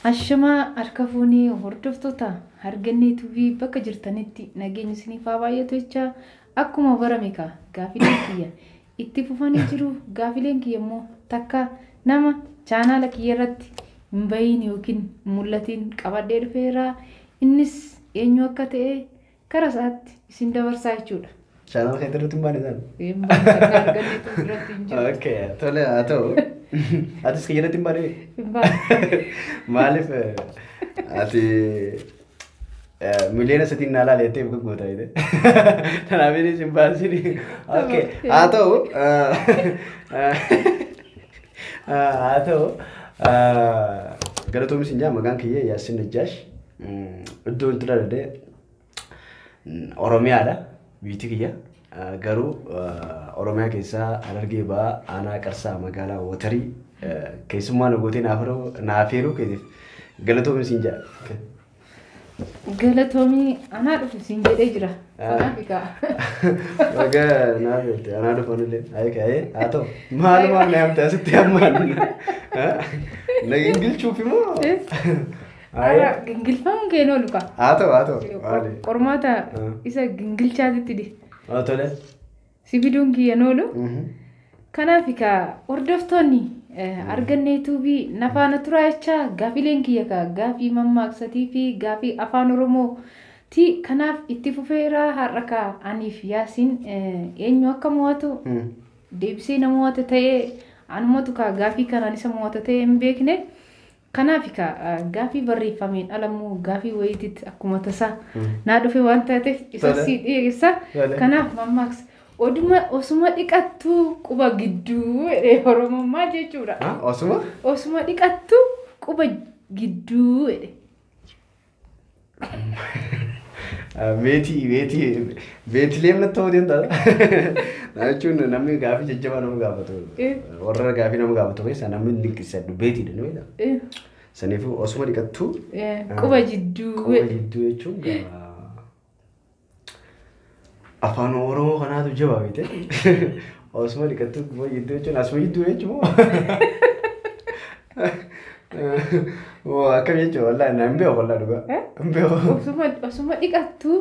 Ashamaa harka fuunee hordoftoota Argannee TV bakka jirtanitti nageenyi isiniif haa baay'atu jecha akkuma barame kaa gaafileen kiyya itti fufanii jiru. Gaafileen kiyya immoo takka nama chaanaala kiyya irratti hin bahiin yookiin hin mul'atiin qabadhee dhufeera. Innis eenyu akka ta'e kara isaatti isin dabarsaa jechuudha. Chaanaala keetti irratti hin baane isaan? Hin baane, takka Argannee TV irratti hin jirtu. Okay, tole haa ta'u. Atis kiyya irratti hin baane? Hin baane. Maaliif ati 3 miliyoona naa laale jettee bakka goota jette. Kanaaf innis hin baasini. Okay, haa ta'u. Haa ta'u. Galatoomis hin jaa, maqaan kiyya Yaassin Najjaash. Iddoo itti dhaladhe Oromiyaadha biyyi kiyya. Garuu Oromiyaa keessaa Harargee Bahaa, aanaa Qarsaa, magaalaa Watarii keessummaa na gootee naaf heeruu keetiif galatoomis hin jaa. Galatoomii, anaa dhufu siin jedhee jira. Kanaaf egaa. Baga naaf heerte, anaa dhufu illee. Ayee, haa ta'u. Maalumaaf na yaamte asitti ammaan? Na gingilchuuf immoo? Ara gingilfamuun kee oolu kaa. Haa ta'u, haa ta'u. Maali? Qormaata isa gingilchaatitti di. Haa, tole. Si fiduun kiyya oolu. Kanaaf egaa hordoftoonni Argannee TV nafaana turaa jecha gaafileen kiyya kaa gaafii mammaaksatii fi gaafii afaan Oromooti. Kanaaf itti fufeera. Har'a kaa aniif Yaasiin eenyu akka mo'atu deebisee nama mo'ata ta'ee anumatu kaa gaafii kanaan isa mo'ata ta'ee hin beekne. Kanaaf egaa gaafii barreeffameen alammoo gaafii wayiititti akkuma tasaa naa dhufe waan taateef isa sii dhiyeessa. Kanaaf mammaaksa. Oduma osuma dhiqattuu quba gidduu jedhee Oromoon maal jechuudha? Osuma? Osuma dhiqattuu quba gidduu jedhe. Beetii beetii beetilee natti ta'uu danda'a. Jechuun namni gaafii jajjabaa nama gaafatu. Warra gaafii nama gaafatu keessaa namni dinqisiisadhu beetiidha, ni beektaa? Saniifuu osuma dhiqattuu quba jidduu. Quba jidduu jechuun afaan Oromoo kanaatu jabaa beekte. Osuma dhiqattuu quba jidduu jechuun asuma jidduu jechuun moo akkam jechuun? Wallaahi na hin beeku, wallaahi dhugaa. Hin beeku. Osuma dhiqattuu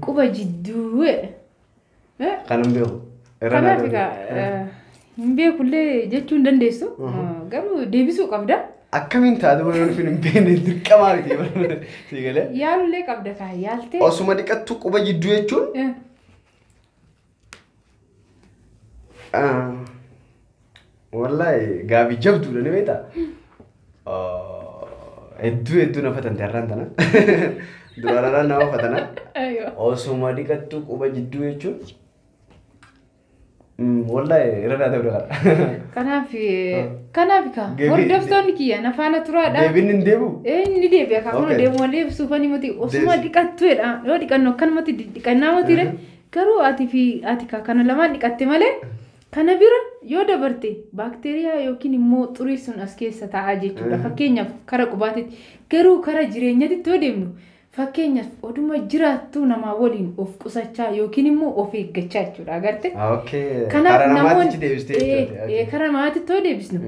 quba jidduu jedhe. Kan hin beeku. Kanaaf egaa hin beekullee jechuu hin dandeessu. Garuu deebisuu qabda. Akkamiin taatu waan hin beekne dirqamaa miti si galee. Yaalullee qabda kaa yaaltee. Osuma dhiqattuu quba jidduu jechuun. Wallaahi gaafii jabduudha, ni beektaa? Hedduu hedduu na fatante har'aan tana. Duraan har'aan nama fatana. Osuma dhiqattuu quba jidduu jechuun. Wallaahi irra naa ta'uu qaba. Kanaaf kaa hordoftoonni kiyya na faana turaadha. Deebiin hin deebi'u? Inni deebi'a kaa kun deemu deebisuufani miti, osuma dhiqattu jedha. Yoo dhiqannu akkanumatti dhiqannaa miti, garuu ati fi ati kaa kana lamaan dhiqatte malee kana bira yoo dabarte baakteeriyaa yookiin immoo xurii sun as keessa taa'aa jechuudha. Fakkeenyaaf kara qubaatitti, garuu kara jireenyatitti yoo deemnu, fakkeenyaaf oduma jiraattuu namaa waliin of qusachaa yookiin immoo of eeggachaa jechuudha, agarte. Kanaaf namoonni kara namaatitti yoo deebisnu,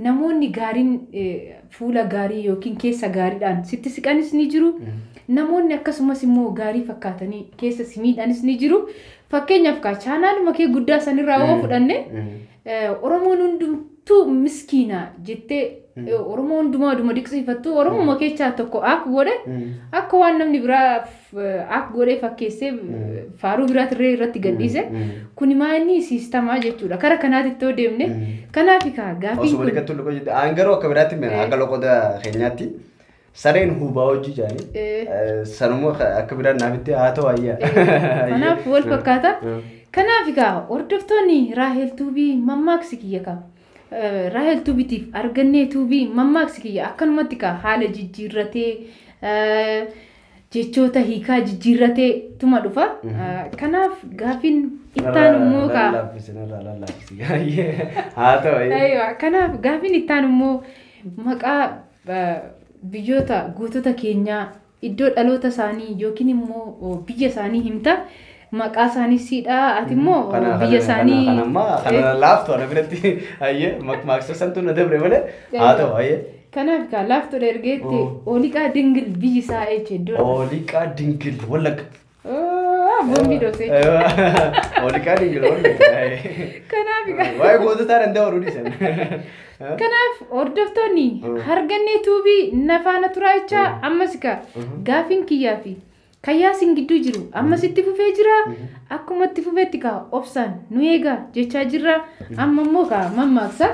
namoonni gaariin fuula gaarii yookiin keessa gaariidhaan sitti siqanis ni jiru. Namoonni akkasumas immoo gaarii fakkaatanii keessa si miidhanis ni jiru. Fakkeenyaaf kaa chaanaaluma kee guddaa sanirraa yoo fudhanne, Oromoon hundumtuu miskiina jettee Oromoo hundumaa oduma diqsiifattu, Oromuma keessaa tokko akka godhe, akka waan namni biraa akka godhee fakkeessee faaruu biraatirree irratti gadhiise. Kuni maanni siistamaa jechuudha. Kara kanaatitti yoo deemne, kanaaf kaa gaafiin Osuma dhiqattu loqo jette. An garuu akka biraatti akka loqoda keenyaatti sareen hubaa hojii jaanii sanuma akka biraan naafitti haa ta'u ayyaa. Kanaaf wal fakkaata. Kanaaf egaa hordoftoonni Raahel Tuubii, mammaaksi kiyya kaa Raahel Tuubitiif Argannee Tuubii, mammaaksi kiyya akkanumatti kaa haala jijjiirratee, jechoota hiikaa jijjiirratee tuma dhufa. Kanaaf gaafiin ittaan immoo kaa. Haa ta'u. Kanaaf gaafiin ittaan immoo maqaa biyyoota gootota keenyaa, iddoo dhaloota isaanii yookiin immoo biyya isaanii himta. Maqaa isaanii siidha. Ati immoo biyya isaanii. Kana laaftu ana biratti hayyee makmaaksa santu na dabre malee haa ta'u hayyee. Kanaaf kaa laaftuudha ergeetti Oliiqaa Dingil biyyi isaa eeche iddoo. Oliiqaa Dingil Wallagga. Boombii dhoosee. Oliiqaa Dingil Wallagga. Kanaaf kaa. Waa'ee goototaa danda'a oduu dhiisan. Kanaaf hordoftoonni Hargannee Tuubii nafaana turaa jechaa ammas kaa gaafiin kiyyaa fi Kayyaasin gidduu jiru ammas itti fufee jira. Akkuma itti fufetti kaa obsaan nu eegaa jechaa jirra. Amma immoo kaa mammaaksa.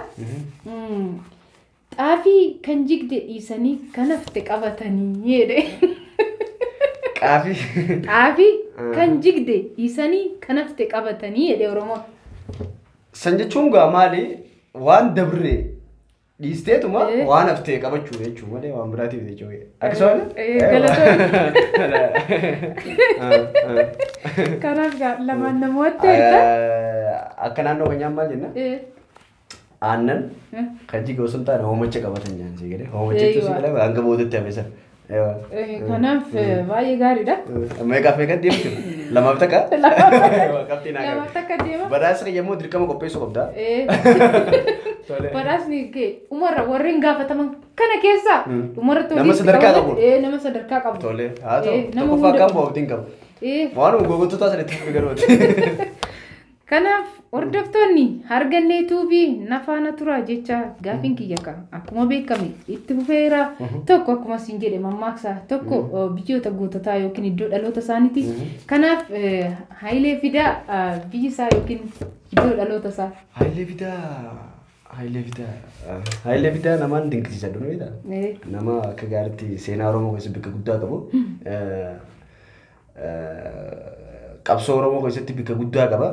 Xaafii kan jigde dhiisanii kan hafte qabatanii jedhe. Xaafii. Xaafii kan jigde dhiisanii kan hafte qabatanii jedhe Oromoon. San jechuun gaa maali? Waan dabre dhiisteetuma waan haftee qabachuu jechuun malee waan biraatiif jechuudha. Akkasuma. Kanaaf gaa lamaan namoota erga. Akka naannoo keenyaa maal jenna? Aannan kan jige osoo hin taane hoomacha qabatan jaan si galee. Hoomacha jechuun si galee hanga boodatti hafe sana. Kanaaf baay'ee gaariidha. Meeqaaf meeqa deemtu? Lamaaf takka? Lamaaf takka deema. Badhaasni yommuu dirqama qopheessuu qabda. Badhaasni kee umarra warreen gaafataman kana keessaa umarratti nama sadarkaa qabu. Nama sadarkaa qabu. Tole haa ta'u tokkoffaa kan bu'u abdiin qabu. Waan gogottootaa sana itti fufi garooti. Kanaaf hordoftoonni Hargannee Tuubii nafaana turaa jecha gaafiin kiyya ka akkuma beekame itti fufeera. Tokko akkuma siin jedhe mammaaksa tokko biyyoota goototaa yookiin iddoo dhaloota isaaniiti. Kanaaf Hayilee Fidaa biyyi isaa yookiin iddoo dhaloota isaa. Hayilee Fidaa Hayilee Fidaa Hayilee Fidaa namaan dinqisiisa dha beektaa? Nama akka gaariitti seenaa Oromoo keessatti bakka guddaa qabu. Qabsoo Oromoo keessatti bakka guddaa qaba.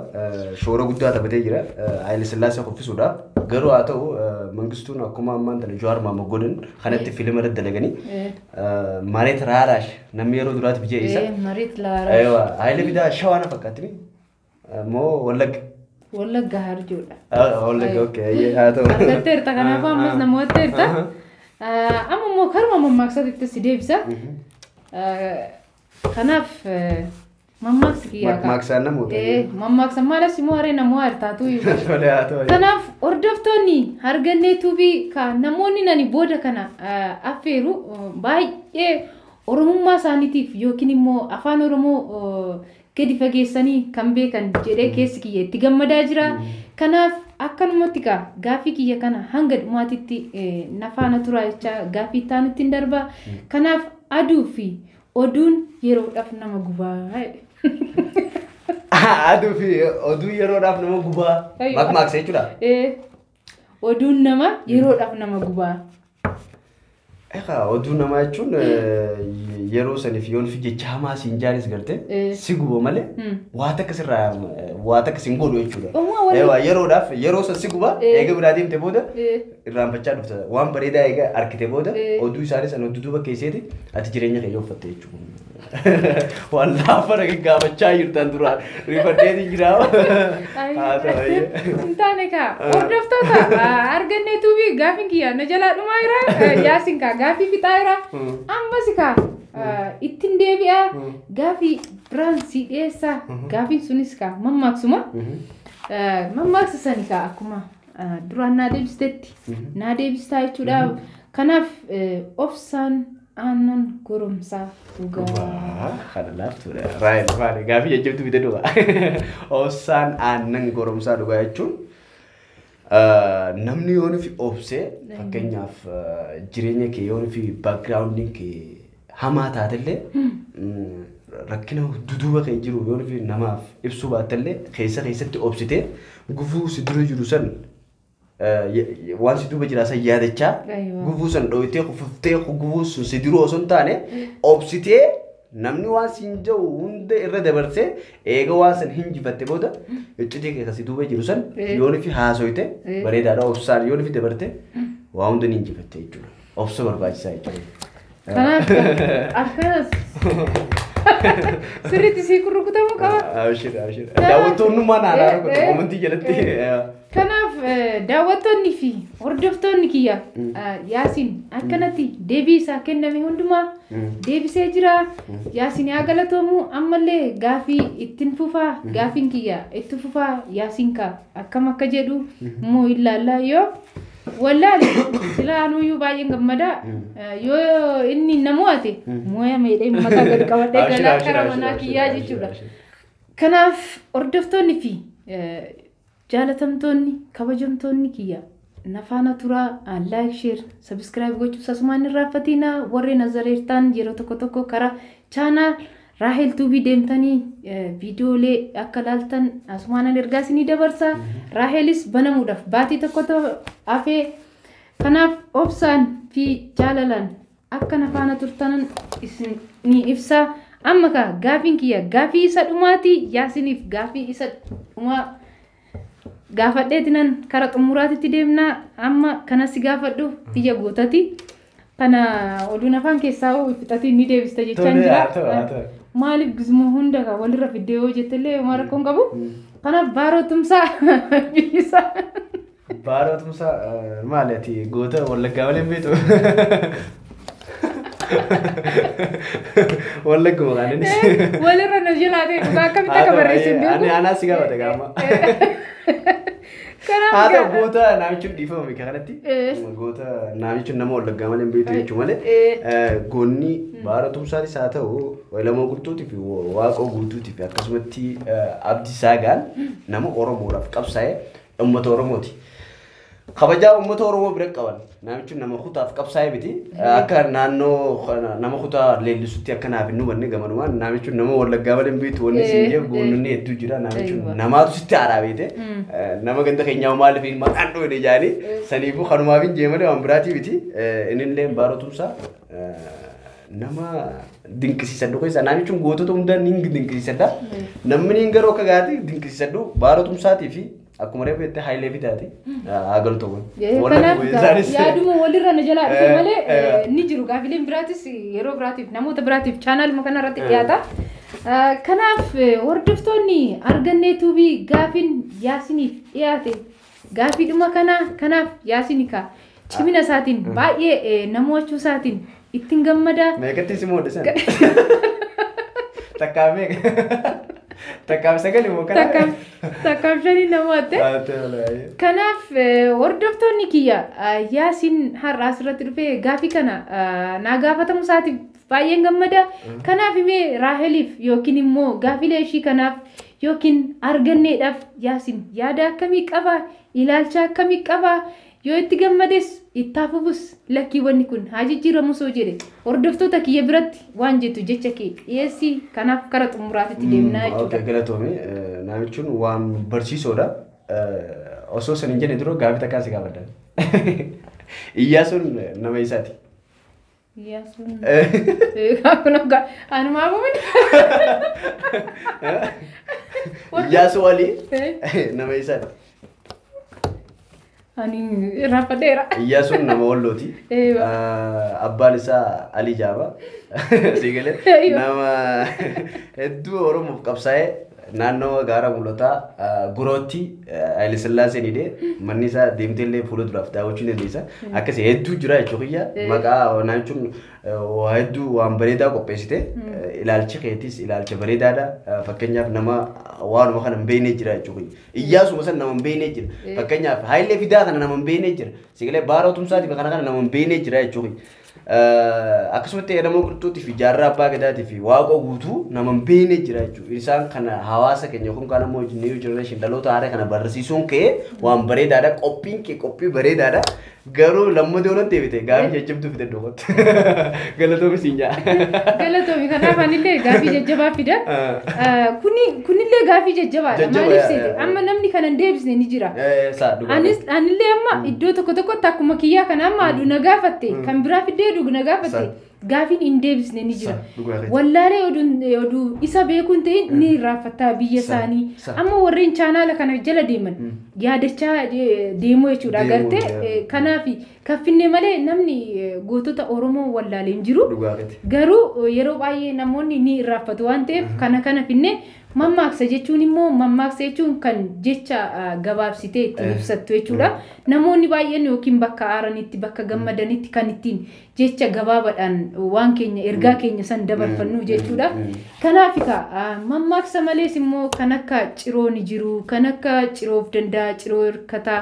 Shoora guddaa taphatee jira. Hayilee Sillaasee kuffisuudhaaf. Garuu haa ta'u Mangistuun akkuma ammaan tana Jawaar Mohaammed godhan kanatti fiilima irratti dalaganii. Mareet Raaraash namni yeroo duraatti biyya isa. Mareet Raaraash. Hayilee Fidaa Shawaa na fakkaatti moo Wallagga? Wallagga harjoodha. Wallagga okay haa ta'u. Argatteerta kanaafuu ammas namootteerta. Amma immoo karuma mammaaksaatti si deebisa. Kanaaf mammaaksa kiyyaa qaba. Mammaaksa namoota. Mammaaksa maalas immoo haree namoo hartaatu. Kanaaf hordoftoonni Hargannee Tuubii ka namoonni nani booda kana affeeru baay'ee Oromummaa isaaniitiif yookiin immoo afaan Oromoo gadi fageessanii kan beekan jedhee keessi kiyya itti gammadaa jira. Kanaaf akkanumatti kaa gaaffii kiyya kana hanga dhumaatitti nafaana turaa jecha gaaffii itti aanutti hin darba. Kanaaf aduu fi oduun yeroodhaaf nama gubaa. Aduu fi oduun yeroodhaaf nama gubaa. Mammaaksa jechuudha. Oduun nama yeroodhaaf nama gubaa. Egaa oduu namaa jechuun yeroo saniif yoon fi jecha hamaa siin jaanis garte si guba malee waa takka sirraa waa takka siin godhu jechuudha. Yeroodhaaf yeroo san si guba eega biraa deemte booda irraanfachaa dhufta. Waan bareedaa eega argite booda oduu isaanii sana duuba keesseeti ati jireenya kee uffatte jechuudha. Waan laafa gaafachaa jirtan duraan rifadheeti jira. Hin taane kaa hordoftoota Hargannee Tuubii gaafiin kiyya na jalaa dhumaa jira. Yaasin kaa gaafii fixaa jira. Ammas kaa ittiin deebi'a gaafii biraan si dhiyeessa. Gaafiin sunis kaa mammaaksuma. Mammaaksa sani kaa akkuma duraan naa deebistetti naa deebistaa jechuudha. Kanaaf obsaan aannan goromsaa dhugaa. Kana laaftuudha. Raayil maali gaafii jajjabdu bite dhugaa. Obsaan aannan goromsaa dhugaa jechuun namni yoo nufi obsee fakkeenyaaf jireenya kee yoo nufi baakgiraawundiin kee hamaa taatellee rakkina duduuba kee jiru yoo nufi namaaf ibsuu baattellee keessa keessatti obsitee gufuu si dura jiru san waan si duuba jira san yaadachaa gufuu san dhoyitee kufuftee gufuu sun si dura osoo hin taane obsitee namni waan siin jiru hunda irra dabarsee eega waan san hinjifatte booda iccitii kee si duuba jiru san yoo nufi haasoyte bareedaadha obsaan yoo nufi dabarte waa hunda ni hinjifatte jechuudha. Obsa barbaachisaa jechuudha. Kanaaf akkanas Sirriitti sii rukutamuu qaba. Abshir abshir. Daawwattoonni mana alaa rukutu komentii jalatti. Kanaaf daawwattoonni fi hordoftoonni kiyya Yaasiin akkanatti deebii isaa kenname hundumaa deebisee jira. Yaasiin haa galatoomu ammallee gaafii ittiin fufaa gaafiin kiyya itti fufaa Yaasiin ka akkam akka jedhu immoo ilaallaa yoo wallaale silaa anuyyuu baay'een gammada yoo inni na mo'ate mo'ameedha mataa gad qabadhee galaa kara manaa kiyyaa jechuudha. Kanaaf hordoftoonni fi jaalatamtoonni kabajamtoonni kiyya nafaana turaa like share subscribe gochuuf asumaan hin raaffatinaa warreen azareertaan yeroo tokko tokko karaa channel Raahel Tuubii deemtanii viidiyoolee akka laaltan asumaan ergaa isinii dabarsa. Raahelis banamuudhaaf baatii tokko hafee kanaaf obsaan fi jaalalaan akka nafaana turtanan isinii ibsa. Amma kaa gaafiin kiyya gaafii isa dhumaati Yaasiniif gaafii isa dhumaa gaafadheetinan kara xumuraatitti deemnaa amma kanas gaafadhu biyya gootati. Kana oduun afaan keessaa fixatiin ni deebista jechaan jira. Maaliif gizmoo hunda walirra fiddee yoo jettellee homaa rakkoon qabu. Kanaaf Baaroo Tumsaa biyyisaa. Baaroo Tumsaa maali ati goota Wallaggaa malee hin beektu? Wallagga maqaan innis. Walirra na jalaatee dhugaa akkamitti akka barreesse hin beeku. Ani anaa si gaafate gaama. Haa ta'u goota naamichuun dhiifama beeka kanatti. Goota naamichuun nama Wallaggaa malee hin beektu jechuu malee. Goonni Baaroo Tumsaatis haa ta'u Lamoo Qilxuutii fi Waaqoo Guutuutii fi akkasumatti Abdiisaa Gaan nama Oromoodhaaf qabsaa'e uummata Oromooti. Kabajaa uummata Oromoo bira qaban namichi nama kutaaf qabsaa'e miti. Akka naannoo nama kutaa leellisutti akka naaf hin hubanne gamanumaan namichi nama Wallaggaa malee hin beektu wanni siin jedhu goonnonni hedduu jira namichi namaatu sitti haaraa beete nama ganda keenyaa maaliif maqaan dhoone jaanii saniifuu kanumaaf hin jee malee waan biraatii miti. Innillee Baaroo Tumsaa nama dinqisiisadhu keessa namichi gootota hunda ni dinqisiisadha. Namni garuu akka gaarii dinqisiisadhu Baaroo Tumsaatii fi akkuma reefu jettee Hayilee Fidaati. Haa galtoowwan. Kanaaf yaaduma walirra na jalaa dhufe malee ni jiru gaafileen biraatis yeroo biraatiif namoota biraatiif chaanaaluma kanarratti dhiyaata. Kanaaf hordoftoonni argannee tuubii gaafiin Yaasiniif dhiyaate gaafiidhuma kana kanaaf Yaasini ka cimina isaatiin baay'ee namo'achuu isaatiin ittiin gammada. Meeqatti si moodde sana? Takkaaf meeqa? Takkaaf sagal immoo kana? Takkaaf shanii namo'atte. Kanaaf hordoftoonni kiyya Yaasiin har'a asirratti dhufee gaafii kana naa gaafatamu isaatiif baay'een gammada. Kanaaf imee Raaheliif yookiin immoo gaafilee ishii kanaaf yookiin arganneedhaaf Yaasiin yaada akkamii qaba? Ilaalcha akkamii qaba? Yoo itti gammades itti hafufus lakkii wanni kun haa jijjiiramu soo jedhe hordoftoota kiyya biratti waan jettu jecha kee dhiyeessii kanaaf kara xumuraatitti deemnaa jechuudha. Galatoome namichuun waan barsiisoodha. Osoo san hin jenne dura gaafii takkaa si gaafadha. Iyyaasuun nama isaati. Iyyaasuun anumaa bu'uun. Iyyaasuu Alii nama isaati. Ani irraanfadheera. Iyyaasuun nama Wallooti. Abbaan isaa Alii Jaaba. Siigalee nama hedduu Oromoof qabsaa'ee naannoo gaara mul'ataa Gurootti Haayile Sillaaseen hidhee manni isaa deemtee illee fuula duraaf daawwachuu ni dandeessa. Akkasii hedduu jira jechuu kiyya maqaa naannichuun waa hedduu waan bareedaa qopheessite ilaalchi keetis ilaalcha bareedaadha. Fakkeenyaaf nama waanuma kana hin beekne jira jechuu kiyya. Iyyaasuma san nama hin beekne jira. Fakkeenyaaf Hayilee Fidaa kana nama hin beekne jira. Siigalee Baaroo Tumsaatii kana kana nama hin beekne jira jechuu kiyya. Akkasumatti Lamoo Qilxuutii fi Jaarraa Abbaa Gadaatii fi Waaqoo Guutuu nama hin beekne jira jechuudha. Isaan kana hawaasa keenya yookaan kaan immoo new generation dhaloota haaraa kana barsiisuun kee waan bareedaadha. Qophiin kee qophii bareedaadha. Garuu lammatii olan deebite gaafii jajjabduu fide dhugatti. Galatoomi siin jaa. Galatoomi kanaaf anillee gaafii jajjabaa fida. Kunillee gaafii jajjabaadha. Maaliif seete amma namni kana hin deebisne ni jira. Anillee amma iddoo tokko tokkotti akkuma kiyyaa kana amma aduu na gaafatte kan biraa fiddee aduu na gaafatte. Gaafiin hin deebisne ni jira. Sa, dhugaa keeti. Wallaalee oduu isa beekuun ta'in ni irraanfataa biyya isaanii. Amma warreen chaanaala kana jala deeman yaadachaa deemuu jechuudha. Deemuu, Agartee kanaaf kaffinnee malee namni gootota Oromoo wallaalee hin jiru. Dhugaa keeti. Garuu yeroo baay'ee namoonni ni irraanfatu waan ta'eef kana finnee mammaaksa jechuun immoo mammaaksa jechuun kan jecha gabaabsitee ittiin ibsattu jechuudha. Namoonni baay'een yookiin bakka aaranitti bakka gammadanitti kan ittiin jecha gabaabaadhaan waan keenya ergaa keenya san dabarfannu jechuudha. Kanaaf egaa mammaaksa malees immoo kan akka ciroo ni jiru, kan akka ciroof danda'a, ciroo hirkataa,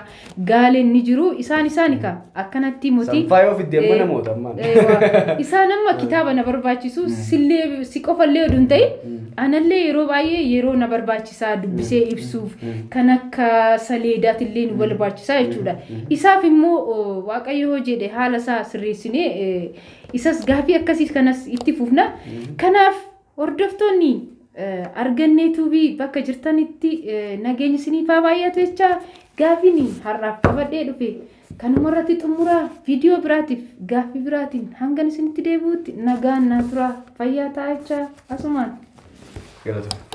gaaleen ni jiru. Isaan egaa akkanatti mootii. Sanfaa yoo fidde amma namoota ammaan. Eewwa. Isaan amma kitaaba na barbaachisu sillee si qofallee oduu hin ta'in anallee yeroo baay'ee yeroo na barbaachisaa dubbisee ibsuuf kan akka saleedaatillee nu barbaachisaa jechuudha. Isaaf immoo Waaqayyo yoo jedhe haala isaa sirreessinee isas gaafii akkasii kanas itti fufna. Kanaaf hordoftoonni argannee tuubii bakka jirtanitti nageenyi isiniif haa baay'atu jecha gaafiin har'aaf qabadhee dhufe kanuma irratti xumuraa viidiyoo biraatiif gaaffii biraatiin hangan isinitti deebi'utti nagaan naa turaa fayyaa ta'aa jecha asumaan. Galatoomna.